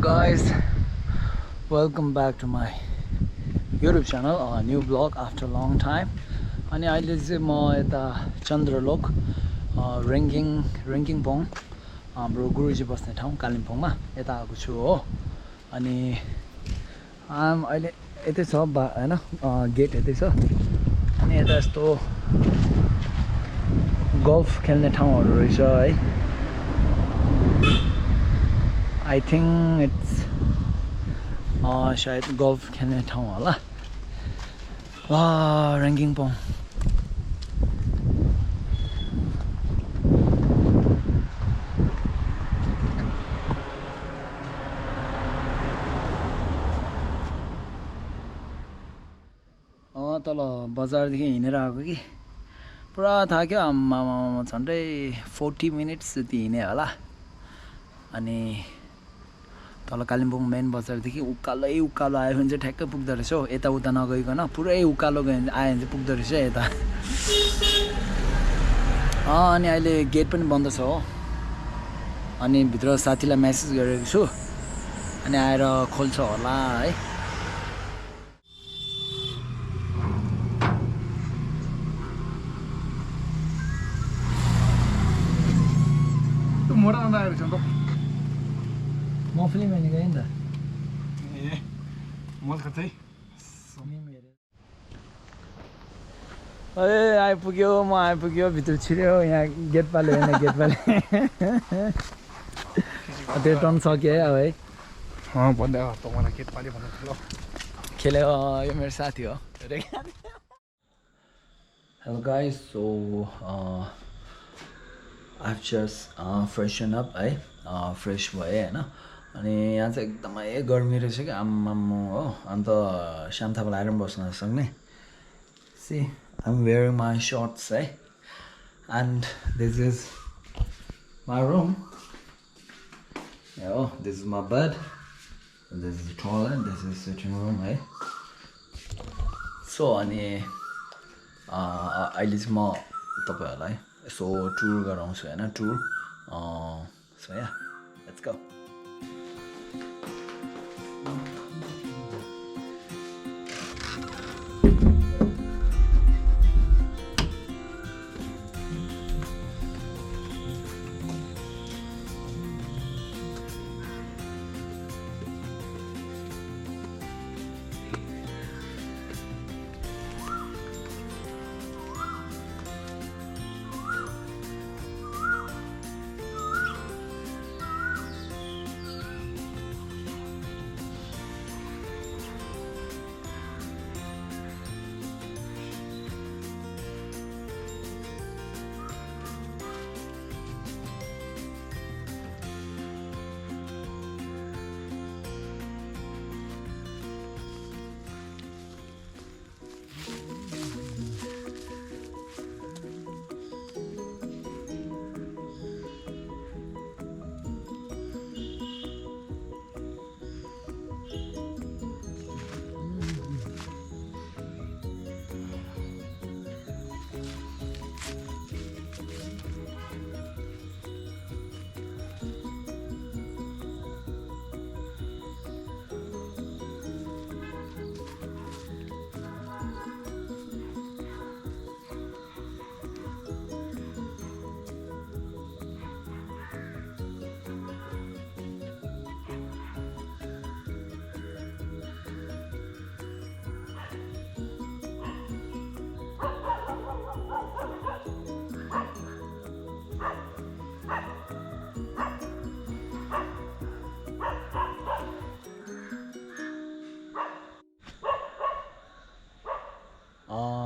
guys, welcome back to my YouTube channel, a new vlog after a long time. अनि अहिले चाहिँ म यता चन्द्रलोक रिङ्किङ पोङ हाम्रो गुरुजी बस्ने ठाउँ कालिम्पोङमा यता आएको छु हो. अनि अहिले यतै छ हैन, गेट यतै छ. अनि यता यस्तो गल्फ खेल्ने ठाउँहरू रहेछ है. I think it's शायद गल्फ खेल्ने ठाउँ होला. रिङ्किङ पोङ. तल बजारदेखि हिँडेर आएको कि पुरा थाक्यो. आम्मामा झन्डै 40 मिनट्स जति हिँडे होला. अनि तल कालिम्पोङ मेन बजारदेखि उकालो आयो भने चाहिँ ठ्याक्कै पुग्दो रहेछ हो. यताउता नगइकन पुरै उकालो आयो भने चाहिँ पुग्दो रहेछ यता. अनि अहिले गेट पनि बन्द छ हो. अनि भित्र साथीलाई मेसेज गरेको छु, अनि आएर खोल्छ होला है. मोडा आएको छ नि त. म फिल्म हेर्ने गएँ नि त. म कतै आइपुग्यो, म आइपुग्यो. भित्र छिर्यो यहाँ गेट पाले होइन, गेट पाले. त्यो टर्न सक्यो है अब है. भन्दै त मलाई गेट पाले भन्नु थियो. खेल्यो यो मेरो साथी हो. Hello guys, so I've just freshen up है. फ्रेस भएँ होइन. अनि यहाँ चाहिँ एकदमै गर्मी रहेछ कि आम्मामा हो. अन्त श्याम थापा लगाएर पनि बस्न सक्ने. See, I'm wearing my shorts है. And this is my room. Oh, this is my bed. This is the toilet. This is sitting room है. So अनि अहिले चाहिँ म तपाईँहरूलाई यसो टुर गराउँछु होइन, tour. So yeah, let's go.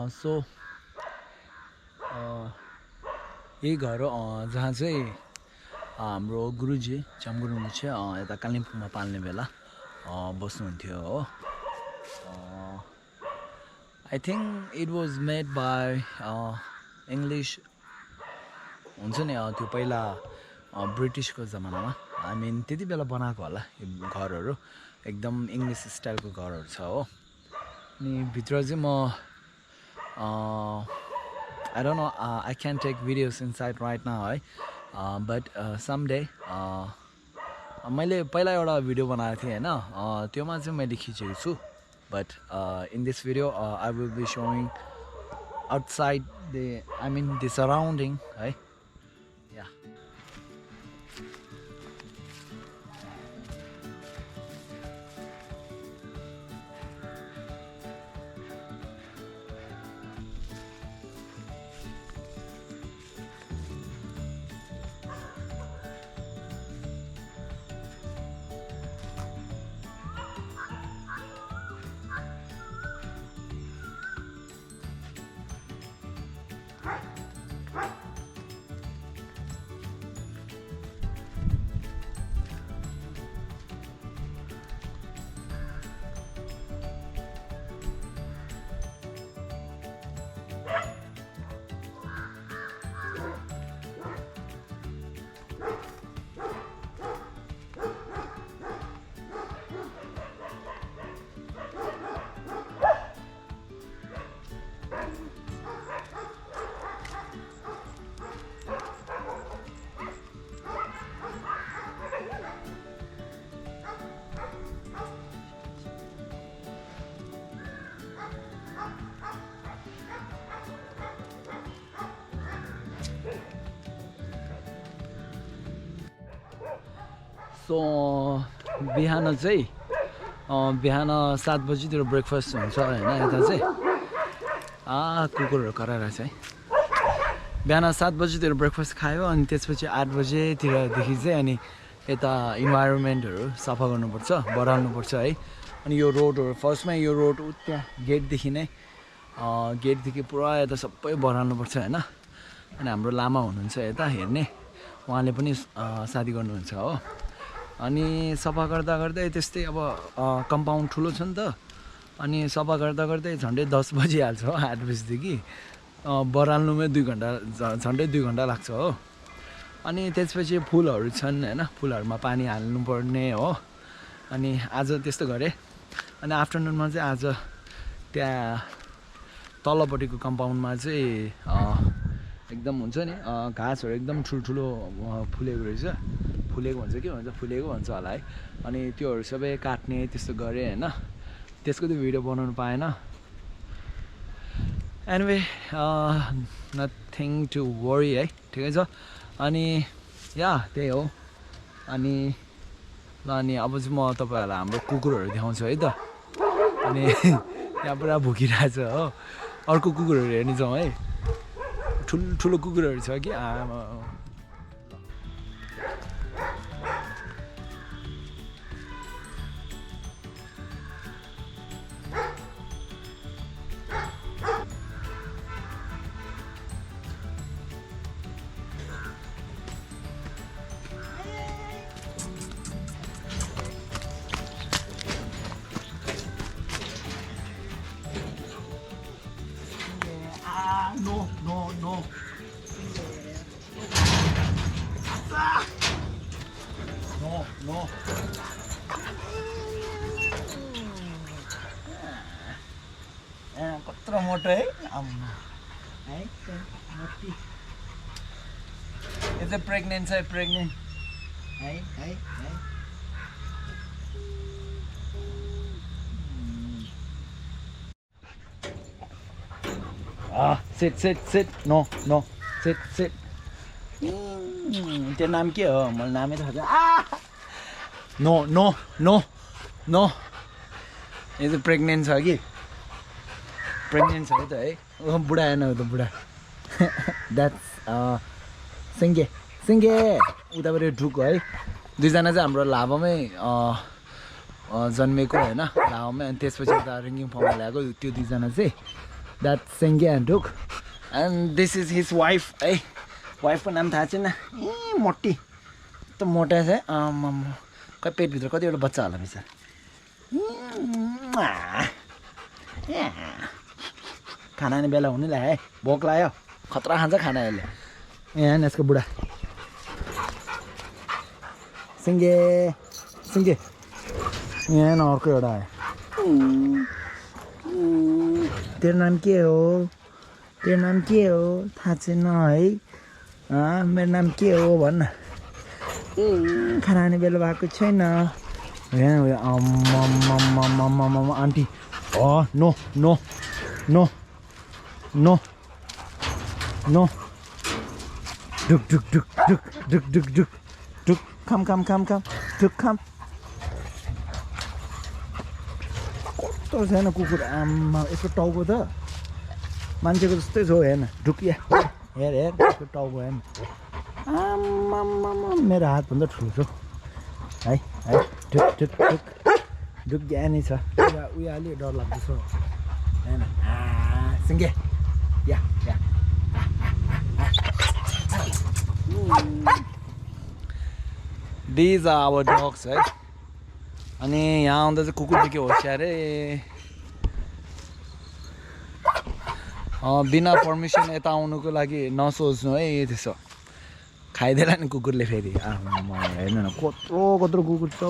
So यही घर हो जहाँ चाहिँ हाम्रो गुरुजी चमगुरुङले चाहिँ यता कालिम्पोङमा पाल्ने बेला बस्नुहुन्थ्यो हो. I think it was made by English हुन्छ नि. त्यो पहिला ब्रिटिसको जमानामा, आई मिन त्यति बेला बनाएको होला यो घरहरू. एकदम इङ्ग्लिस स्टाइलको घरहरू छ हो. अनि भित्र चाहिँ म I don't know, I can't take videos inside right now, but someday मैले पहिला एउटा भिडियो बनाएको थिएँ हैन त्योमा चाहिँ मैले खिचेको छु but in this video I will be showing outside the I mean the surrounding है या सो बिहान चाहिँ बिहान 7 बजीतिर ब्रेकफास्ट हुन्छ हैन यता चाहिँ कुकुरहरू कराइरहेको छ है बिहान 7 बजीतिर ब्रेकफास्ट खायो अनि त्यसपछि 8 बजेतिरदेखि चाहिँ अनि यता इन्भाइरोमेन्टहरू सफा गर्नुपर्छ बढाल्नुपर्छ है अनि यो रोडहरू फर्स्टमा यो रोड त्यहाँ गेटदेखि नै गेटदेखि पुरा यता सबै बढाल्नुपर्छ हैन अनि हाम्रो लामा हुनुहुन्छ यता हेर्ने उहाँले पनि साथी गर्नुहुन्छ हो अनि सफा गर्दा गर्दै त्यस्तै अब कम्पाउन्ड ठुलो छ नि त अनि सफा गर्दा गर्दै झन्डै 10 बजिहाल्छ हो 8 बजीदेखि बढाल्नुमै 2 घन्टा झन्डै 2 घन्टा लाग्छ हो अनि त्यसपछि फुलहरू छन् हैन फुलहरूमा पानी हाल्नुपर्ने हो अनि आज त्यस्तो गरेँ अनि आफ्टरनुनमा चाहिँ आज त्यहाँ तलपट्टिको कम्पाउन्डमा चाहिँ एकदम हुन्छ नि घाँसहरू एकदम ठुल्ठुलो फुलेको रहेछ फुलेको भन्छ के भन्छ फुलेको भन्छ होला है अनि त्योहरू सबै काट्ने त्यस्तो गरेँ हैन त्यसको त्यो भिडियो बनाउनु पाएन एनिवे नथिङ टु वरी है ठिकै छ अनि या त्यही हो अनि ल अनि अब चाहिँ म तपाईँहरूलाई हाम्रो कुकुरहरू देखाउँछु है त अनि यहाँ पुरा भुकिरहेछ हो अर्को कुकुरहरू हेर्ने जाउँ है ठुलो कुकुरहरू छ कि आमा No. No. कत्रो मोटो है है मोटी यो चाहिँ प्रेग्नेन्ट छ प्रेग्नेन्ट है sit no sit त्यो नाम के हो मलाई नामै थाहा छैन नो यो चाहिँ प्रेग्नेन्ट छ कि प्रेग्नेन्ट छ है त है बुढा आएन हो त बुढा द्याट्स सिङ्गे उतापट्टि ढुक है दुईजना चाहिँ हाम्रो लाभामै जन्मेको होइन लाभामै अनि त्यसपछि उता रिङ्किङ फङमा ल्याएको त्यो दुईजना चाहिँ द्याट्स सिङ्गे एन्ड ढुक and this is his wife है वाइफको नाम थाहा छैन मोटी त मोटा छ खै पेटभित्र कतिवटा बच्चा होला बिचार खाना खाने बेला हुने ला है भोक लाग्यो खतरा खान्छ खाना यसले यहाँ यसको बुढा सिङ्गे यहाँ अर्को एउटा आयो तेरो नाम के हो थाहा छैन है मेरो नाम के हो भन्न खाना खाने बेला भएको छैन auntie no no no no no डुक डुक डुक डुक डुक डुक डुक डुक कम कम कम कम डुक कम कस्तो छैन कुकुर आमा यसको टाउको त मान्छेको जस्तै छ हेर्न ढुकिया हेर हेर यसको टाउको हेर्न आम्मामा मेरो हातभन्दा ठुलो छ है है ढुक ढुक ढुक ढुक ज्ञानी छ उयो अलि डर लाग्दैछ होइन सिङ्गे या या These are our dogs है अनि यहाँ आउँदा चाहिँ कुकुर देख्यो होसियार बिना पर्मिसन यता आउनुको लागि नसोच्नु है त्यसो खाइदेला नि कुकुरले फेरि हेर्नु न कत्रो कत्रो कुकुर छ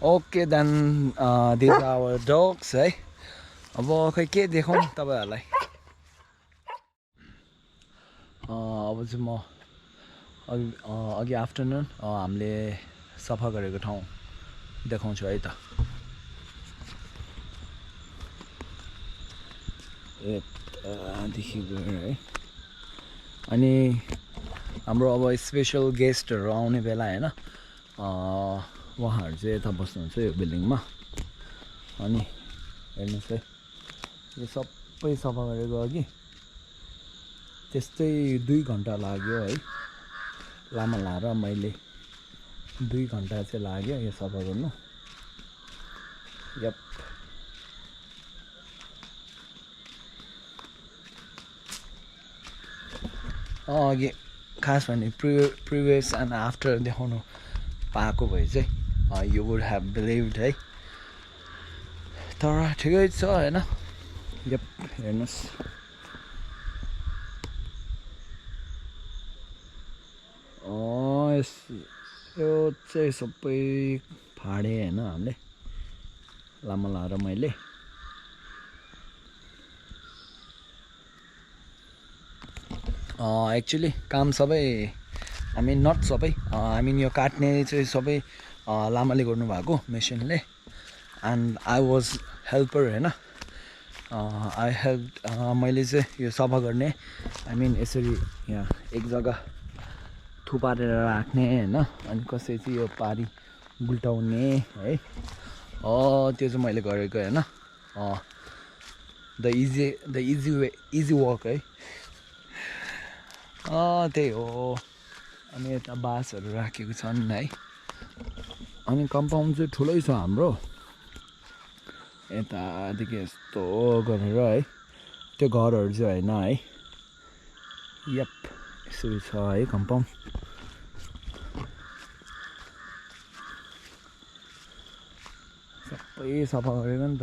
okay then this are our dogs है अब खै के देखाउँ तपाईँहरूलाई अब चाहिँ म अघि आफ्टरनुन हामीले सफा गरेको ठाउँ देखाउँछु है त यतादेखि गएर है अनि हाम्रो अब स्पेसल गेस्टहरू आउने बेला होइन उहाँहरू चाहिँ यता बस्नुहुन्छ यो बिल्डिङमा अनि हेर्नुहोस् है यो सबै सफा गरेको अघि त्यस्तै 2 घन्टा लाग्यो है लामा लाएर मैले 2 घन्टा चाहिँ लाग्यो यो सफा गर्नु यप अघि खास भने प्रिभियस एन्ड आफ्टर देखाउनु पाएको भए चाहिँ यु वुड ह्याभ बिलिभड है तर ठिकै छ होइन यप हेर्नुहोस् यो चाहिँ सबै फाडे होइन हामीले लामा लाएर मैले एक्चुअली काम सबै नट सबै यो काट्ने चाहिँ सबै लामाले गर्नुभएको मेसिनले एन्ड आई वाज हेल्पर होइन आई हेल्प मैले चाहिँ यो सफा गर्ने यसरी यहाँ एक जग्गा थुपारेर राख्ने होइन अनि कसै चाहिँ यो पारी उल्टाउने है त्यो चाहिँ मैले गरेको होइन द इजी वर्क है त्यही हो अनि यता बाँसहरू राखेको छन् है अनि कम्पाउन्ड चाहिँ ठुलै छ हाम्रो यतादेखि यस्तो गरेर है त्यो घरहरू चाहिँ होइन है यप यसरी छ है कम्पाउन्ड सबै सफा गरेको नि त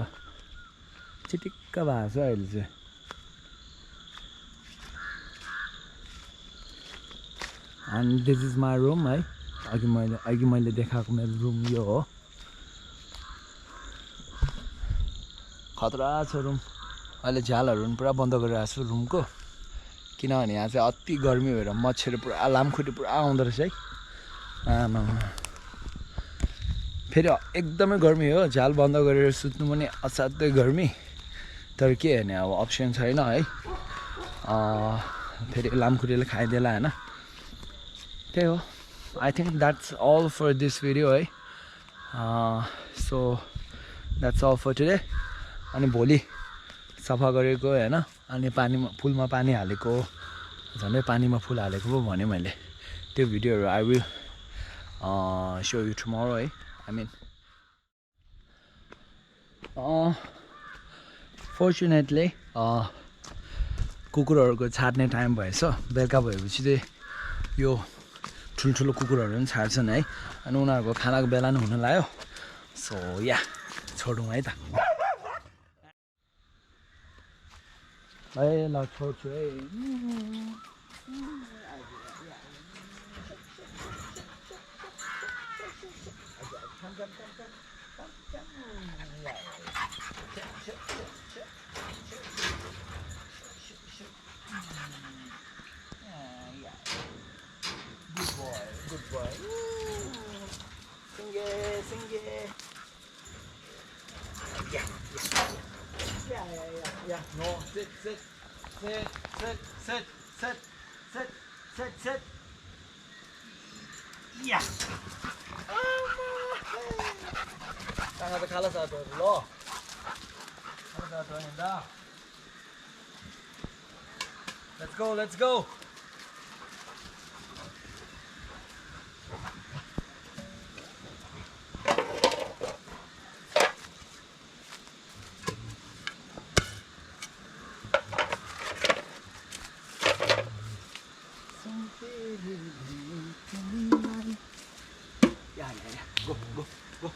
चिटिक्क भएको छ अहिले चाहिँ and this is my room है अघि मैले देखाएको मेरो रुम यो हो खतरा छ रुम अहिले झ्यालहरू पनि पुरा बन्द गरिरहेको छु रुमको किनभने यहाँ चाहिँ अति गर्मी भएर मच्छर पुरा लामखुट्टे पुरा आउँदो रहेछ है आमा फेरि एकदमै गर्मी हो झ्याल बन्द गरेर सुत्नु पनि असाध्यै गर्मी तर के हेर्ने अब अप्सन छैन है फेरि लामखुट्टेले खाइदेला होइन त्यही हो I think that's all for this video है so that's all for today अनि भोलि सफा गरेको होइन अनि पानीमा फुलमा पानी हालेको झन्डै पानीमा फुल हालेको पो भने मैले त्यो भिडियोहरू I will so you tomorrow है फर्चुनेटली कुकुरहरूको छाड्ने टाइम भएछ बेलुका भएपछि चाहिँ यो ठुल्ठुलो कुकुरहरू पनि छाड्छन् है अनि उनीहरूको खानाको बेला पनि हुन लाग्यो सो या छोडौँ है त है ल छोड्छु है Good boy. Singe, singe. Yeah, yeah. No, sit. Yeah. Tanga kala sa to lo. Kala sa to hinda. Let's go. Yeah. Go. Go.